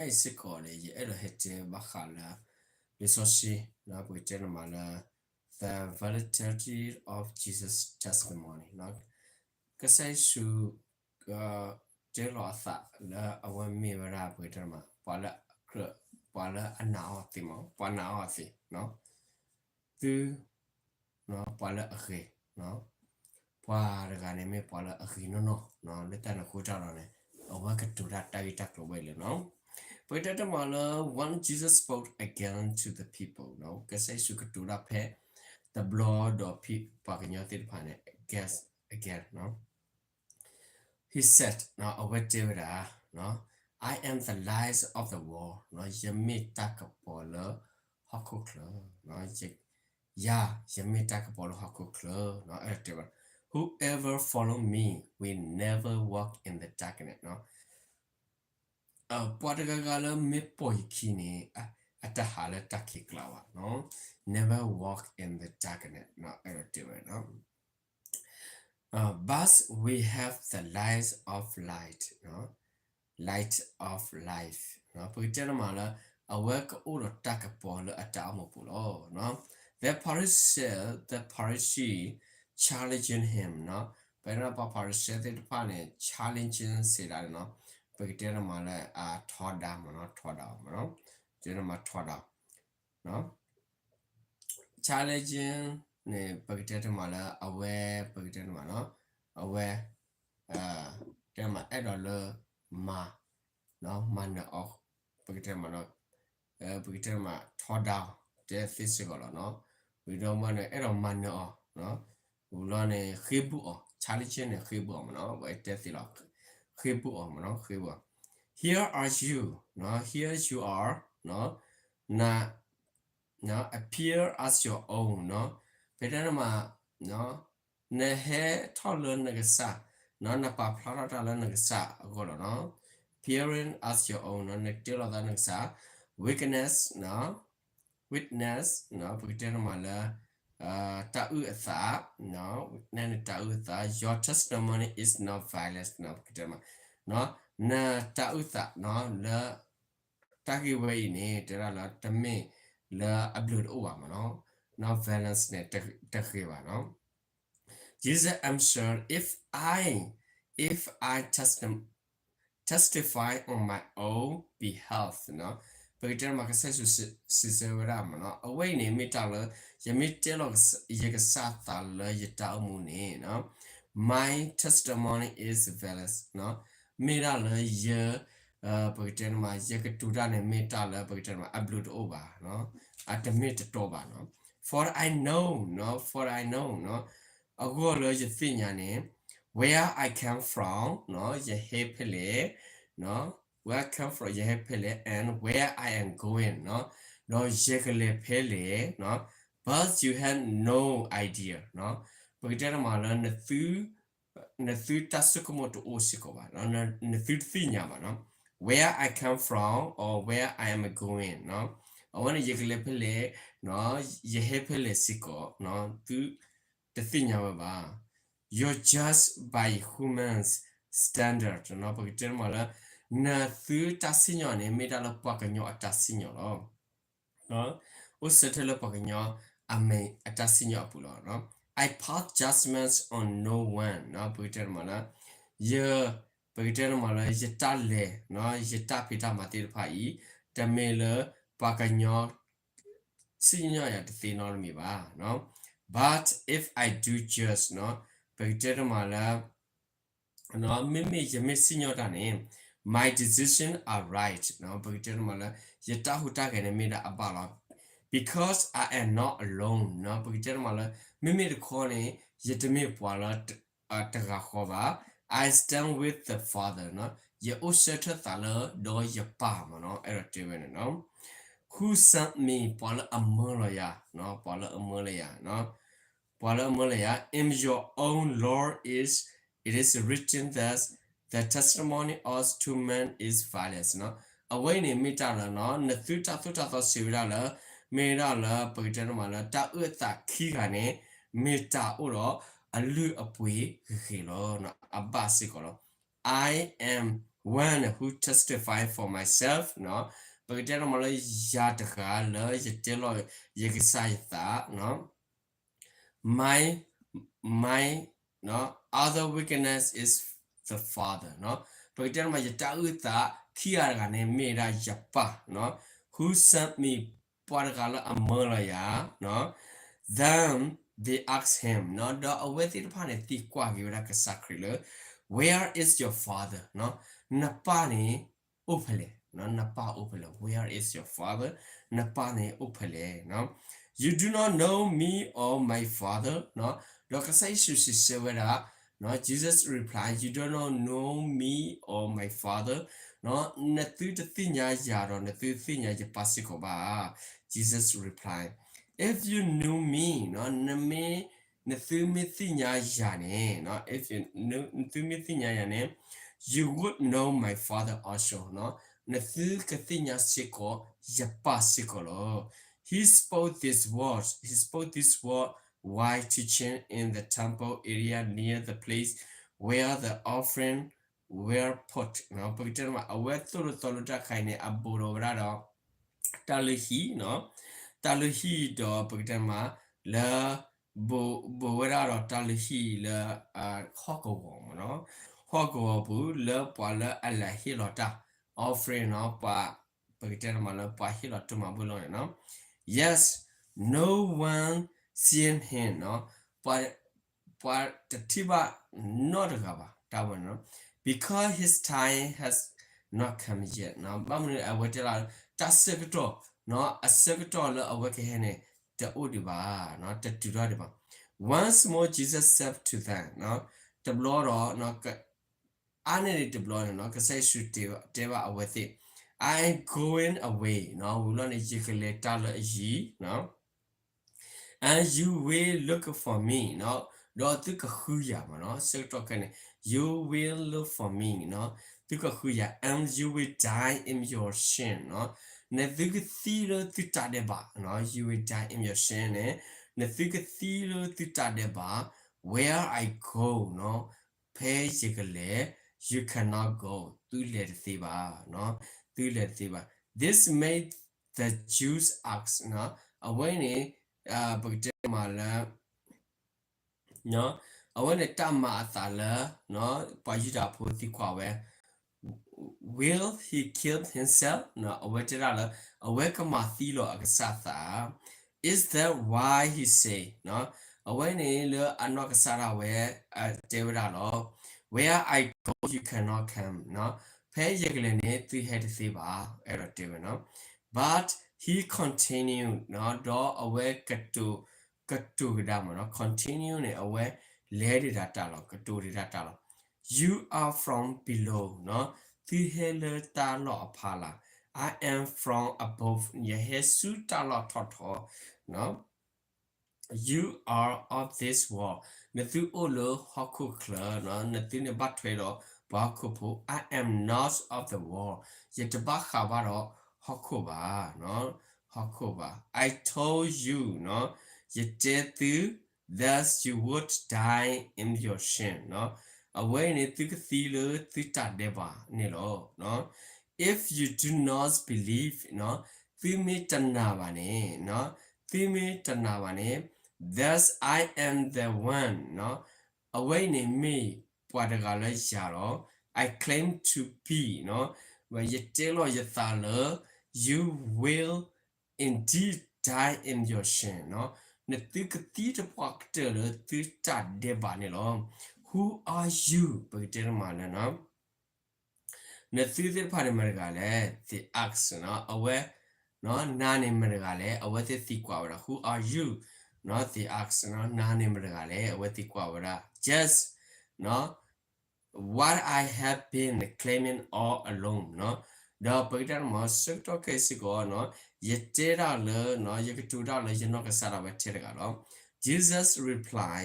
အံၤစ့ၢ်ကီးန့ၣ် ယအဲၣ်ဒိးဟဲတဲဘၣ်ဃးလၢ လံာ်စီဆှံ ပကတဲန့ၣ်မးလၢ the validity of Jesus testimony ကစၢ်ယ့ၣ်ၡူး တဲလီၤအသးလၢအဝဲမ့ၢ်ဝဲဒၣ် ပကတဲန့ၣ်မး ပှၤလၢ ပှၤလၢအနာ်အီၤသ့မး ပှၤနာ်အီၤသ့ သု ပှၤလၢအဂ့ၤ ပှၤတဂၤန့ၣ်မ့ၢ်ပှၤလၢအဂ့ၤနီၢ်နီၢ် လၢတၢ်န့ၣ်အဃိတၢ်ဒီးန့ၣ် အဝဲကတိၤတၢ်တၢ်ဂ့ၢ်တၢ်ကျိၤဝဲအံၤလီၤနီၤ. ပကတဲတမးလၢ when Jesus spoke again to the people ကစၢ်ယ့ၣ်ၡူးကတိၤတၢ်ဖဲ တဘျီဒီး ပှၤကညီသ့ၣ်တဖၣ်န့ၣ် again, again he said အဝဲတဲဝဲဒၣ် I am the light of the world ယမ့ၢ်တၢ်ကပီၤလၢဟီၣ်ခိၣ်ချၢ ယၤ ယမ့ၢ်တၢ်ကပီၤလၢဟီၣ်ခိၣ်ချၢ အဲၣ်ဒိးတဲဝဲ whoever follow me will never walk in the darkness ပှၤတဂၤဂၤလၢမ့ၢ်ပိာ်ယခံန့ၣ် အတဟးလၢတၢ်ခံးကျါဘၣ် never walk in the darkness အဲၣ်ဒိးတဲဝဲ but we have the light of light, light of life ပကတဲတမးလၢ အဝဲကအိၣ်ဒီးတၢ်ကပီၤလၢအတၢ်အိၣ်မူပူၤလီၤ. The Pharisee, the Pharisee challenging him ပဝဲဒၣ်ပှၤဖၤရံၤၡဲသ့ၣ်တဖၣ်န့ၣ် challenging စံးဒၣ်န့ၣ် ပကတဲတမးလၢ အထီဒါမးနီၤ ထီဒါအီၤမးနီၤ တဲတမးထီဒါ challenging န့ၣ် ပကတဲတမးလၢအဝဲ ပကတဲတမးနီၤ အဝဲ တဲမးအဲၣ်ဒိးလၢ မၤ မၤနၢၤအီၤ ပကတဲမးနီၤ ပကတဲမးထီဒါအီၤ တဲသ့စ့ၢ်ကီးလီၤနီၤ ဝံၤဒီးမ့ၢ်န့ၣ် အဲၣ်ဒိးမၤနၢၤအီၤ ဝံၤလီၤန့ၣ် ဃ့ဘုၣ်အီၤ challenging န့ၣ် ဃ့ဘုၣ်အီၤမးနီၤ ပတဲသ့လီၤ ဃ့ဘုၣ်အီၤမးနီၤ ဃ့ဘုၣ်အီၤ Here are you နီၤ here you are နီၤ န appear as your own နီၤ ပတဲတမး နဟဲထီၣ်လၢနကစၢ် နီၤ နပာ်ဖျါထီၣ်တၢ်လၢနကစၢ်အဂီၢ်လီၤနီၤ appearing as your own နီၤ နတဲလီၤသးနကစၢ် weakness နီၤ weakness နီၤ ပကတဲတမးလၢ တၢ်အုၣ်အသး နတၢ်အုၣ်အသး your testimony is not valueless နီၤ ပကတဲတမး နတၢ်အုၣ်သးနီၤ လၢ တၢ်ဂ့ၢ်ဝဲအံၤန့ၣ် တဲဒၣ်လၢတမ့ၢ်လၢအဘျုးတအိၣ်ဘၣ်မးနီၤ not valueless န့ၣ် တဂ့ၤဘၣ်နီၤ Jesus answered, if I, if I testify on my own behalf နီၤ ပကတဲတမး ကစၢ်ယ့ၣ်ၡူးစံးဆၢဝဲဒၣ်မးနီၤ အဝဲအံၤန့ၣ် မ့ၢ်တၢ်လၢ ယမ့ၢ်တဲလီၤယကစၢ်သးလၢယတၢ်အိၣ်မူန့ၣ် my testimony is valueless နီၤ မ့ၢ်ဒၣ်လၢယ ပကတဲတမး ယကတိၤတၢ်န့ၣ် မ့ၢ်တၢ်လၢပကတဲတမး အဘျုးတအိၣ်ဘၣ် အတမ့ၢ်တတီဘၣ်နီၤ for I know နီၤ for I know နီၤ အဂီၢ်လၢယသ့ၣ်ညါန့ၣ် where I come from နီၤ ယဟဲဖဲလဲၣ် နီၤ where I come from ယဟဲဖဲလဲၣ် and where I am going နီၤ ဒီးယကလဲၤဖဲလဲၣ် နီၤ but you have no idea နီၤ ပကတဲတမးလၢ နသုတၢ်ဆိကမိၣ်တအိၣ်စ့ၢ်ကီးဘၣ် နသုတသ့ၣ်ညါဘၣ်နီၤ where I come from or where I am going နီၤ အဝဲန့ၣ် ယကလဲၤဖဲလဲၣ် ယဟဲဖဲလဲၣ်စ့ၢ်ကီး သုတသ့ၣ်ညါဝဲဘၣ် you're judged by human standard နီၤ ပကတဲတမးလၢ နသုတၢ်စံၣ်ညီၣ်န့ၣ် မ့ၢ်ဒၣ်လၢပှၤကညီအတၢ်စံၣ်ညီၣ်လီၤ အိၣ်ဆၢထၢၣ်လၢပှၤကညီအမဲာ်အတၢ်စံၣ်ညီၣ်အပူၤလီၤ I pass judgments on no one နီၤ ပကတဲတမးလၢ ယ ပကတဲတမးလၢ ယတၢ်လဲၤ ယတၢ်ဖံးတၢ်မၤသ့ၣ်တဖၣ်အံၤ တမ့ၢ်လၢပှၤကညီ စံၣ်ညီၣ်ယၤတသ့နီတမံၤဘၣ် but if I do judge နီၤ ပကတဲတမးလၢ မ့မ့ၢ်ယမ့ၢ်စံၣ်ညီၣ်တၢ်န့ၣ် my decision are right နီၤ ပကတဲတမးလၢ ယတၢ်ဟူးတၢ်ဂဲၤန့ၣ်မ့ၢ်ဒၣ်အဘၣ်လီၤ because I am not alone နီၤ ပကတဲတမးလၢ မ့မ့ၢ်တခီန့ၣ် ယတမ့ၢ်ပှၤလၢ တဂၤဃီဘၣ် I stand with the Father နီၤ ယအိၣ်ဆၢထၢၣ်သးလၢ ဒီးယပၢ်မးနီၤ အဲၣ်ဒိးတဲဝဲန့ၣ်နီၤ who sent me ပှၤလၢအမၢလီၤယၤ ပှၤလၢအမၢလီၤယၤ ပှၤလၢအမၢလီၤယၤ in your own Lord is it is written that the testimony of two men is valueless နီၤ အဝဲအံၤန့ၣ်မ့ၢ်တၢ်လၢ နသုတၢ်သိၣ်တၢ်သီစံးဝဲဒၣ်လၢ မ့ၢ်ဒၣ်လၢ ပကတဲတမးလၢ တၢ်အုၣ်အသးခံဂၤန့ၣ် မ့ၢ်တၢ်အိၣ်ဒီးအလုၢ်အပှ့ၤဂ့ၤဂ့ၤလီၤ အဘၣ်စ့ၢ်ကီးလီၤ I am one who testify for myself ပကတဲတမးလၢယၤတဂၤလၢယတဲလီၤယကစၢ်ယသး my my other witness is the Father ပကတဲတမး ယတၢ်အုၣ်သးခံဂၤတဂၤန့ၣ် မ့ၢ်ဝဲဒၣ်ယပၢ် who sent me ပှၤတဂၤလၢအမၢလီၤယၤ Then they asked him ဒီးအဝဲသ့ၣ်တဖၣ်န့ၣ်သံကွၢ်က့ၤဝဲဒၣ်ကစၢ်ခရံာ်လၢ Where is your Father? နပၢ်န့ၣ်အိၣ်ဖဲလဲၣ် နပၢ်အိၣ်ဖဲလဲၣ် Where is your Father? နပၢ်န့ၣ်အိၣ်ဖဲလဲၣ် You do not know me or my Father ဒီးကစၢ်ယ့ၣ်ၡူးစံးဆၢဝဲဒၣ် Jesus reply, You do not know me or my Father နသုတသ့ၣ်ညါယၤဒီးနသုတသ့ၣ်ညါယပၢ်စ့ၢ်ကီးဘၣ် Jesus reply, If you knew me နမ့ၢ် နသုမ့ၢ်သ့ၣ်ညါယၤန့ၣ် if you knew နသုမ့ၢ်သ့ၣ်ညါယၤန့ၣ် you would know my Father also နသုကသ့ၣ်ညါစ့ၢ်ကီးယပၢ်စ့ၢ်ကီးလီၤ He spoke this word, he spoke this word while teaching in the temple area near the place where the offering were put ပကတဲမး အဝဲသိၣ်လိသီလိတၢ်ခါအံၤန့ၣ် အဘူးဒီးဝဲဒၣ်ဒီး တၢ်လုၢ်ဟံၣ် တၢ်လုၢ်ဟံၣ်ဒီးပကတဲမး လၢ ဘူးဝဲဒၣ်ဒီးတၢ်လုၢ်ဟံၣ်လၢ ဟီၣ်ကဝီၤမးနီၤ ဟီၣ်ကဝီၤပူၤလၢပှၤလၢအလဲၤဟ့ၣ်လီၤတၢ် offering နီၤ ပှၤ ပကတဲတမးလၢပှၤဟ့ၣ်လီၤတၢ်မၤဘူၣ်လီၤန့ၣ်နီၤ Yes, no one seen him နီၤ ပှၤတထံၣ်ဘၣ်နီတဂၤဘၣ် တၢ်ဝဲန့ၣ်နီၤ because his time has not come yet နီၤ ဘၣ်မနုၤအဝဲတဲလၢ တၢ်ဆၢကတီၢ် အဆၢကတီၢ်လၢအဝဲကဟဲန့ၣ် တအိၣ်ဒံးဘၣ် တတုၤထီၣ်ဒံးဘၣ် Once more Jesus said to them တဘျီဒီး အါန့ၢ်ဒံးတဘျီန့ၣ်နီၤ ကစၢ်ယ့ၣ်ၡူးတဲဘၣ်အဝဲသ့ၣ် I am going away နီၤ ဝံၤလီၤန့ၣ် ယကလဲၤတၢ်လၢအယံၤ And you will look for me နီၤ ဒီးသုကဃုယၤမးနီၤ ဆၢကတီၢ်ခဲန့ၣ် you will look for me နီၤ သုကဃုယၤ and you will die in your sin နီၤ နသုကသံလၢသုတၢ်ဒဲးဘး you will die in your sin န့ၣ် နသုကသံလၢသုတၢ်ဒဲးဘး where I go နီၤ ဖဲယကလဲၤ you cannot go သုလဲၤတသ့ဘၣ် သုလဲၤတသ့ဘၣ် This made the Jews ask နီၤ အဝဲန့ၣ် ပကတဲမးလၢ အဝဲန့ၣ်တၢ်မၤအသးလၢ ပှၤယူဒၤဖိသံကွၢ်ဝဲ Will he kill himself? အဝဲတဲဒၣ်လၢ အဝဲကမၤသံလီၤအကစၢ်သး Is that why he say? အဝဲန့ၣ်လၢအနီၢ်ကစၢ်ဒၣ်ဝဲ တဲဝဲဒၣ်လီၤ Where I go, you cannot come ဖဲယကလဲၤန့ၣ် သုဟဲတသ့ဘၣ် အဲၣ်ဒိးတဲဝဲနီၤ But he continued ဒီးအဝဲကတိၤ ကတိၤကဒါမးနီၤ continue န့ၣ် အဝဲလဲၤဒံးဒၣ်တၢ်လီၤ ကတိၤဒံးဒၣ်တၢ်လီၤ You are from below သုဟဲလၢတၢ်လီၢ်အဖီလာ် I am from above ယဟဲဆူတၢ်လီၢ်ထီၣ်ထီ You are of this world နသုအိၣ်လၢဟီၣ်ခိၣ်ချၢ နသုန့ၣ်ဘၣ်ထွဲဒီးပှၤဟီၣ်ခိၣ်ဖိ I am not of the world ယတဘၣ်ဃးဘၣ်ဒီးဟီၣ်ခိၣ်ဘၣ် ဟီၣ်ခိၣ်ဘၣ် I told you ယတဲသု that you would die in your sin အဝဲအံၤန့ၣ် သုကသံလၢသုတၢ်ဒဲးဘးန့ၣ်လီၤ If you do not believe သုမ့ၢ်တနာ်ဘၣ်န့ၣ် သုမ့ၢ်တနာ်ဘၣ်န့ၣ် that I am the one အဝဲအံၤန့ၣ်မ့ၢ်ပှၤတဂၤလၢယၤလီၤ I claim to be ယတဲလီၤယသးလၢ you will indeed die in your sin နသုကသံတပှၢ်ကတၢၢ်လၢသုတၢ်ဒဲးဘးန့ၣ်လီၤ Who are you ပကတဲတမးလၢ နသုသ့ၣ်တဖၣ်န့ၣ်မတၤတဂၤလဲၣ် they ask အဝဲ နၤန့ၣ်မတၤတဂၤလဲၣ် အဝဲသ့ၣ်သံကွၢ်ဝဲဒၣ် Who are you န they ask နၤန့ၣ်မတၤတဂၤလဲၣ် အဝဲသ့ၣ်ကွၢ်ဝဲဒၣ် Just what I have been claiming all along ဒီးပကတဲတမး ဆၢကတီၢ်ခဲအံၤစ့ၢ်ကီး ယတဲဒၣ်လၢ ယကတိၤတၢ်လၢယနီၢ်ကစၢ်ဒၣ်ဝဲထဲတဂၤလီၤ Jesus reply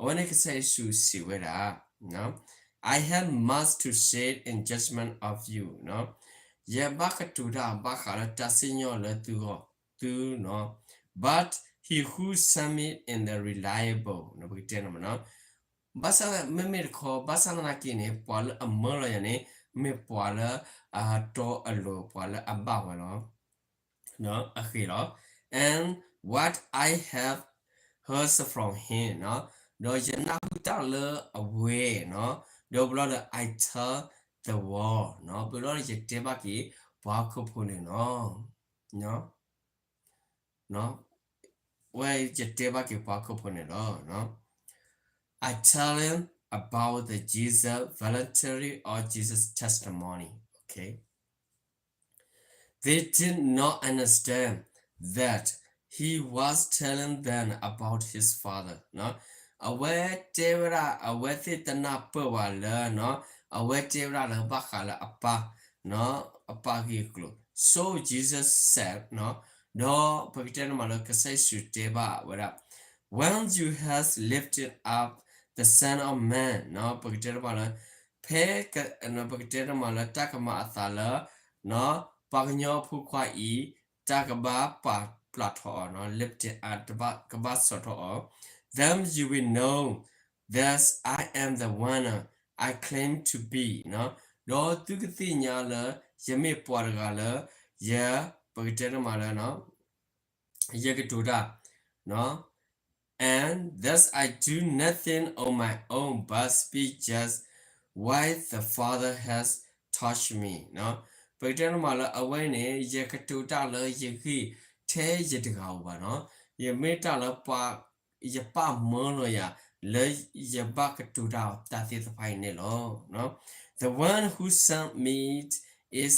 အဝဲန့ၣ်ကစၢ်ယ့ၣ်ၡူးစံးဝဲဒၣ် I have much to say in judgment of you ယဘၣ်ကတိၤတၢ်ဘၣ်ဃးလၢတၢ်စံၣ်ညီၣ်လၢသုဂီၢ်သု but he who sent me is the reliable ပကတဲန့ၣ်မး ဘၣ်ဆၣ်မ့မ့ၢ်တခီ ဘၣ်ဆၣ်သနာ်က့န့ၣ် ပှၤလၢအမၢလီၤယၤန့ၣ် မ့ၢ်ပှၤလၢအတီအလိၤ ပှၤလၢအဘၣ်ဝဲလီၤ. အဃိလီၤ. And what I have heard from him ဒီးယနၢ်ဟူတၢ်လၢအဝဲ ဒီးဘျီဒီး I tell the world ဘျီဒီးယတဲဘၣ်က့ၤပှၤဟီၣ်ခိၣ်ဖိန့ၣ်လီၤ. ဝဲယတဲဘၣ်က့ၤပှၤဟီၣ်ခိၣ်ဖိန့ၣ်လီၤ. I tell them about the Jesus voluntary or Jesus testimony. Okay. They did not understand that he was telling them about his father. အဝဲတဲဝဲဒၣ် အဝဲသ့ၣ်တနၢ်ပၢၢ်ဘၣ်လၢ အဝဲတဲဝဲဒၣ်လၢဘၣ်ဃးလၢအပၢ် အပၢ်ဂ့ၢ်အကျိၤ. So Jesus said ဒီးပကတဲတမးလၢကစၢ်ယ့ၣ်ၡူးတဲဘၣ်ဝဲဒၣ် When you have lifted up the Son of Man ပကတဲတမးလၢ ဖဲ ပကတဲတမးလၢတၢ်ကမၤအသးလၢ ပှၤကညီဖိခွါအံၤ တၢ်ကဘၣ်ပာ်ပျၢ်ထီၣ်အီၤ lifted up ကဘၣ်စိာ်ထီၣ်အီၤ then you will know that I am the one I claim to be ဒီးသုကသ့ၣ်ညါလၢ ယမ့ၢ်ပှၤတဂၤလၢ ယ ပကတဲတမးလၢ ယကတိၤတၢ် and thus I do nothing on my own, but speak just what the Father has taught me. ပကတဲတမးလၢအဝဲန့ၣ် ယကတိၤတၢ်လၢယဂ့ၢ်ထဲယတဂၤဧိၤဘၣ်နီၤ. ယမ့ၢ်တၢ်လၢပှၤ ယပၢ်မၢလီၤယၤ လၢယဘၣ်ကတိၤတၢ်တၢ်သ့ၣ်တဖၣ်အံၤန့ၣ်လီၤ. The one who sent me is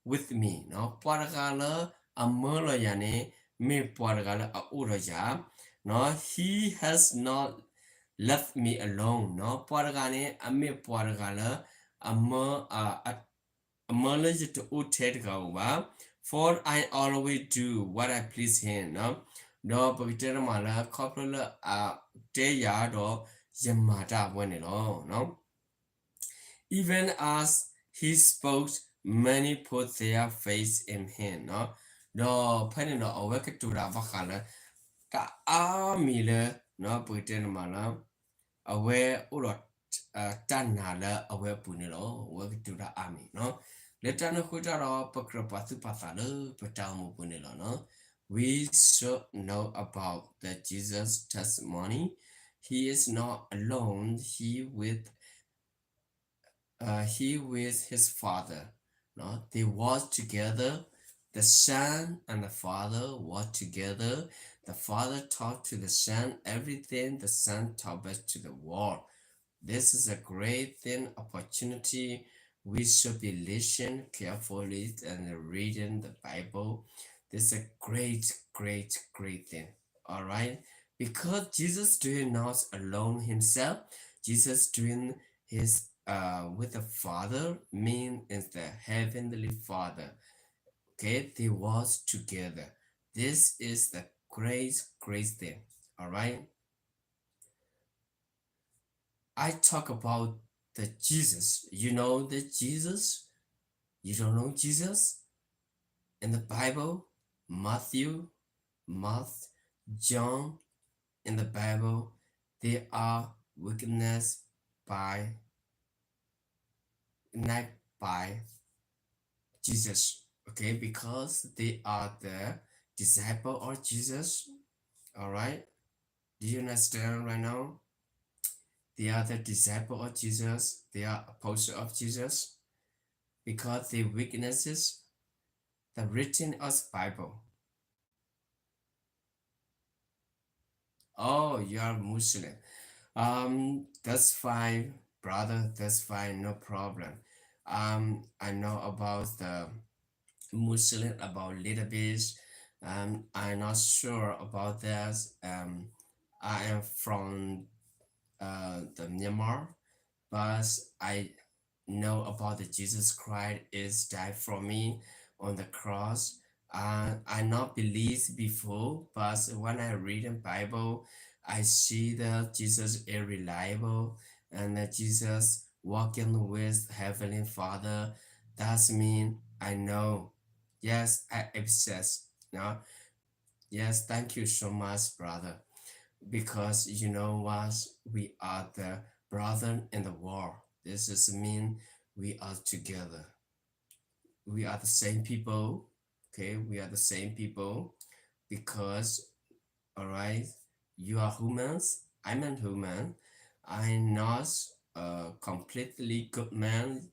with me. ပှၤတဂၤလၢအမၢလီၤယၤန့ၣ် မ့ၢ်ပှၤတဂၤလၢအအိၣ်ဒီးယၤ He has not left me alone. ပှၤတဂၤန့ၣ် အမ့ၢ်ပှၤတဂၤလၢ အမၢ အမၢလၢယတအိၣ်ထဲတဂၤဧိၤဘၣ်. For I always do what I please him. ဒီးပကတဲတမးလၢ ခီဖျိလၢအတဲယၤဒီး ယမၤတၢ်အဝဲန့ၣ်လီၤ. Even as he spoke, many put their faith in him. ဒီးဖဲန့ၣ်ဒီး အဝဲကတိၤတၢ်ဘၣ်ဃးလၢ တၢ်အါမံၤလၢ ပကတဲတမးလၢ အဝဲအိၣ်ဒီး တၢ်နာ်လၢအဝဲအပူၤန့ၣ်လီၤ. အဝဲကတိၤတၢ်အါမံၤနီၤ. လၢတၢ်န့ၣ်အဃိတၢ်ဒီး ပကြၢးပာ်သူၣ်ပာ်သးလၢပတၢ်အိၣ်မူပူၤန့ၣ်လီၤနီၤ. We should know about the Jesus testimony. He is not alone. He with uh, he with his father. No? They walked together. The son and the father walked together. The father talked to the son everything the son talked back to the world. This is a great thing, opportunity. We should be listening carefully and reading the Bible. This is a great, great, great thing. All right. Because Jesus doing not alone himself, Jesus doing his uh, with the Father, mean is the Heavenly Father. Okay, they was together. This is the great, great thing. All right. I talk about the Jesus. You know the Jesus? You don't know Jesus? In the Bible, Matthew, Mark, John, in the Bible, they are witnessed by, not by Jesus, okay, because they are the disciple of Jesus, all right? Do you understand right now? They are the disciple of Jesus, they are apostle of Jesus, because they witnesses the written of Bible. Oh, you are Muslim. Um, that's fine, brother. That's fine, no problem. Um, I know about the Muslim about little bit. Um, I'm not sure about that. Um, I am from uh, the Myanmar, but I know about the Jesus Christ is died for me on the cross. Uh, I not believe before, but when I read the Bible, I see that Jesus is reliable and that Jesus walking with Heavenly Father. That's mean I know. Yes, I accept. No? Yes, thank you so much, brother. Because you know what? We are the brother in the world. This is mean we are together. We are the same people. Okay, we are the same people because, all right, you are humans. I'm a human. I'm not a completely good man.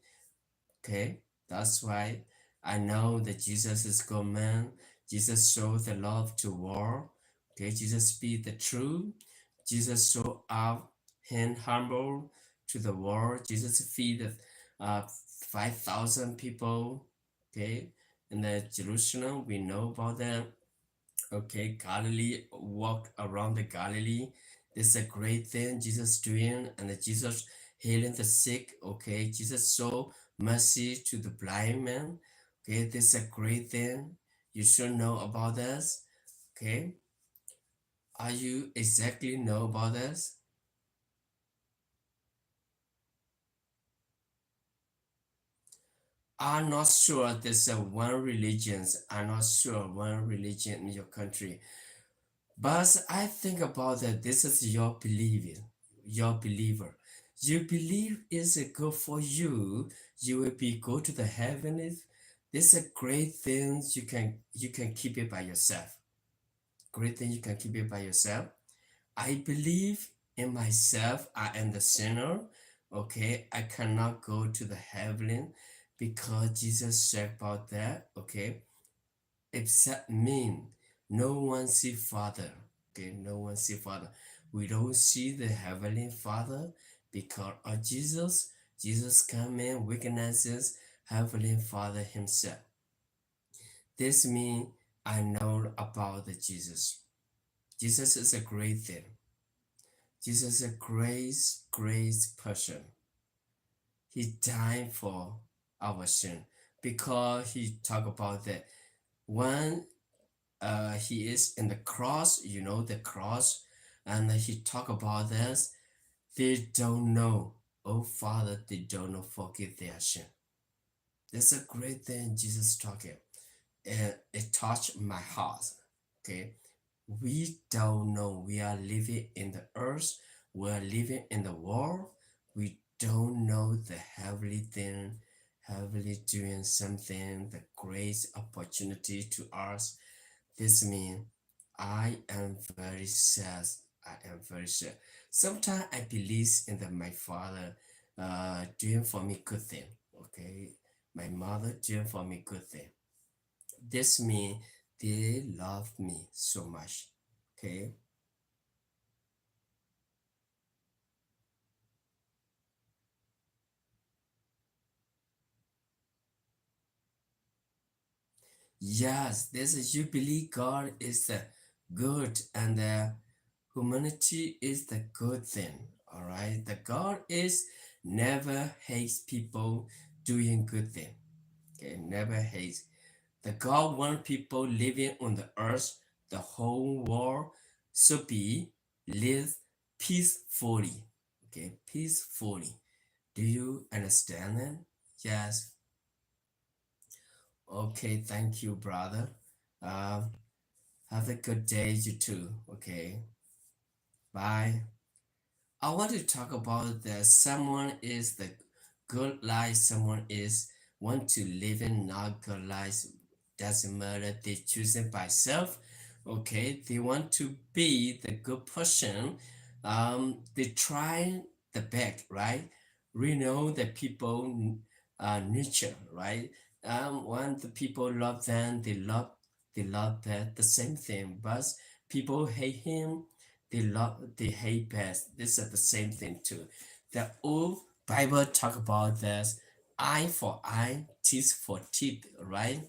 Okay, that's why I know that Jesus is good man. Jesus showed the love to world. Okay, Jesus speak the truth. Jesus show up and humble to the world. Jesus feed the uh, five thousand people. Okay, in the Jerusalem, we know about that. Okay, Galilee, walk around the Galilee. This is a great thing Jesus doing, and Jesus healing the sick. Okay, Jesus show mercy to the blind man. Okay, this is a great thing. You should know about this. Okay, are you exactly know about this? I'm not sure there's a one religion. I'm not sure one religion in your country. But I think about that this is your belief, your believer. You believe is good for you. You will be go to the heaven. This is a great thing. You can you can keep it by yourself. Great thing you can keep it by yourself. I believe in myself. I am the sinner. Okay, I cannot go to the heaven because Jesus said about that. Okay, except me, no one see Father. Okay, no one see Father. We don't see the Heavenly Father because of Jesus. Jesus come and witnesses Heavenly Father himself. This mean I know about the Jesus. Jesus is a great thing. Jesus is a great, great person. He died for our sin because he talk about that when uh, he is in the cross, you know, the cross, and he talk about this. They don't know, oh Father, they don't know, forgive their sin. That's a great thing Jesus talking. And it touched my heart. Okay. We don't know. We are living in the earth. We are living in the world. We don't know the heavenly thing, heavenly doing something, the great opportunity to us. This means I am very sad. I am very sad. Sometimes I believe in the, my father uh, doing for me good thing. Okay. My mother doing for me good thing. This means they love me so much. Okay. Yes, this is you believe God is uh, good and uh, humanity is the good thing. All right, the God is never hates people doing good thing. Okay, never hates. The God want people living on the earth, the whole world should be live peacefully. Okay, peacefully. Do you understand it? Yes. Okay, thank you, brother. Uh, have a good day, you too. Okay, bye. I want to talk about that someone is the good life, someone is want to live in not good life. Doesn't matter, they choosing by self. Okay, they want to be the good person. Um, they try the best, right? We know the people uh, nature, right? Um, when the people love them, they love they love that the same thing. But people hate him, they love they hate bad. This is the same thing too. The old Bible talk about this eye for eye, teeth for teeth, right?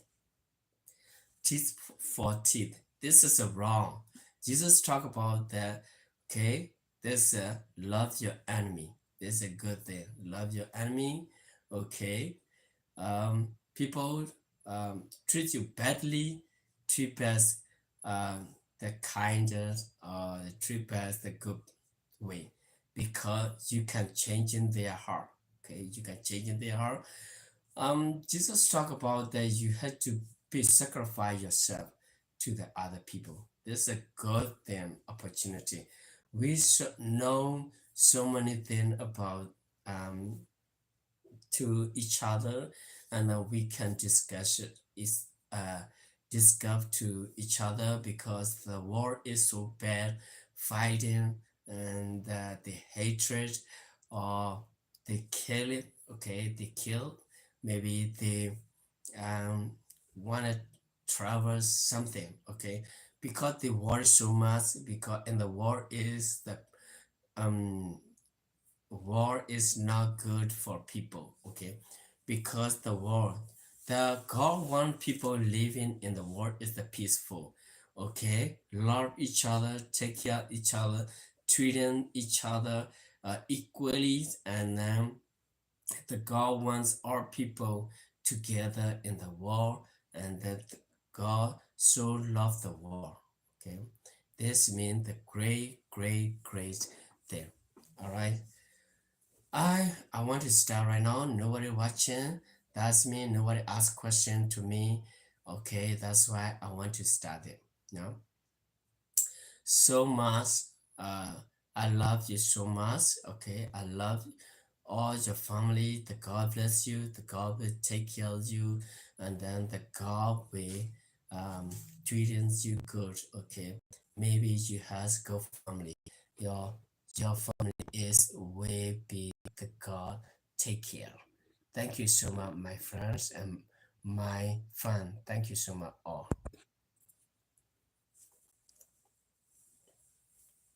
Teeth for teeth. This is wrong. Jesus talk about that. Okay, this uh, love your enemy. This is a good thing. Love your enemy. Okay. Um, people um, treat you badly, treat as um, the kindness, uh, treat as the good way, because you can change in their heart. Okay, you can change in their heart. Um, Jesus talk about that you have to be sacrifice yourself to the other people. This is a good thing, opportunity. We should know so many things about um, to each other, and then we can discuss it, is uh, discuss to each other because the world is so bad, fighting and uh, the hatred, or they kill it. Okay, they kill. Maybe they um, want to travel something. Okay, because the world so much. Because in the world is the um war is not good for people, okay? Because the world, the God want people living in the world is the peaceful, okay? Love each other, take care of each other, treating each other uh, equally, and then the God wants all people together in the world, and that God so loved the world. Okay, this means the great, great, great thing. All right. I I want to start right now. Nobody watching. That's me. Nobody ask question to me. Okay, that's why I want to start it. No. So much. Uh, I love you so much. Okay, I love all your family. The God bless you. The God will take care of you, and then the God will um, treating you good. Okay, maybe you has good family. Your your family is will be the God take care. Thank you so much, my friends and my fan. Thank you so much, all.